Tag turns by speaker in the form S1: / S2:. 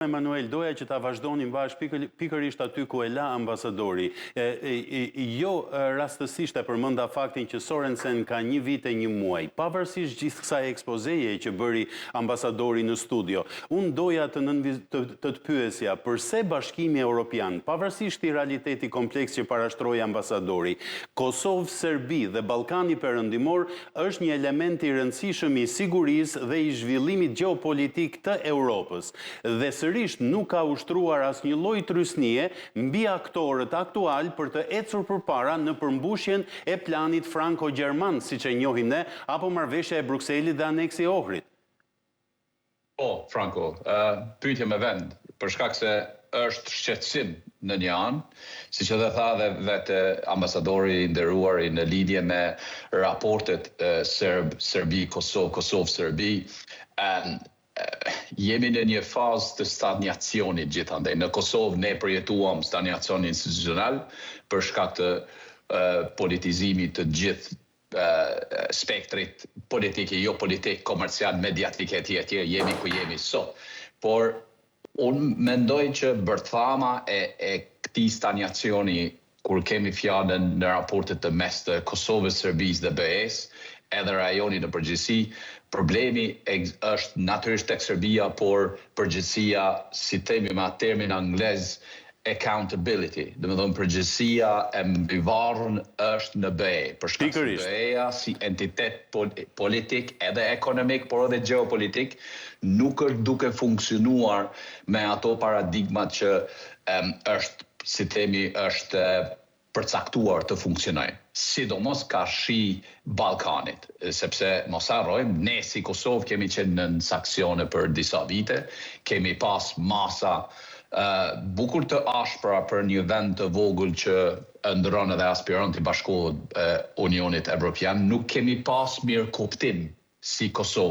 S1: Emanuel, doja që ta vazhdonim bashkë pikërisht aty ku e la ambasadori. Jo rastësisht e përmenda faktin që Sorensen ka një vit e një muaj, pavarësisht gjithë kësaj ekspozeje që bëri ambasadori në studio. Unë doja të të të pyesja, përse Bashkimi Europian, pavarësisht këtij realiteti kompleks që parashtroi ambasadori, Kosovë, Serbi dhe Ballkani Perëndimor është një element i rëndësishëm i sigurisë dhe i zhvillimit gjeopolitik të Europës dhe sërish nuk ka ushtruar asnjë lloj trysnie mbi aktorët aktualë për të ecur përpara në përmbushjen e planit franko-gjerman, siç e njohim ne, apo marrëveshja e Brukselit dhe aneksi i Ohrit.
S2: Po, Franko, pyetje me vend, për shkak se është shqetësim në një anë, siç edhe tha dhe vetë ambasadori i nderuar në lidhje me raportet Serb, Serbi, Kosovë, Kosovë, Serbi, jemi në një fazë të stagnacionit gjithandej. Në Kosovë ne përjetuam stagnacion institucional për shkak të politizimit të gjithë spektrit politik e jo politik, komercial, mediatik e tjerë, tjerë, jemi ku jemi sot. Por unë mendoj që bërthama e këtij stagnacioni kur kemi fjalën në raportet të mes të Kosovës, Serbisë dhe BE-s, edhe rajoni në përgjithësi, problemi është natyrisht tek Serbia, por përgjegjësia, si themi me atë termin anglez, accountability, do të thonë përgjegjësia e mbivarrun është në BE, për shkak se BE-ja si entitet politik edhe ekonomik, por edhe gjeopolitik, nuk është duke funksionuar me ato paradigmat që është, si themi, është përcaktuar të funksionojë, sidomos karshi Ballkanit, sepse mos harrojmë, ne si Kosovë kemi qenë nën sanksione për disa vite, kemi pas masa bukur të ashpra për një vend të vogël që ëndërron edhe aspiron të bashkohet Unionit Evropian, nuk kemi pas mirëkuptim si Kosovë.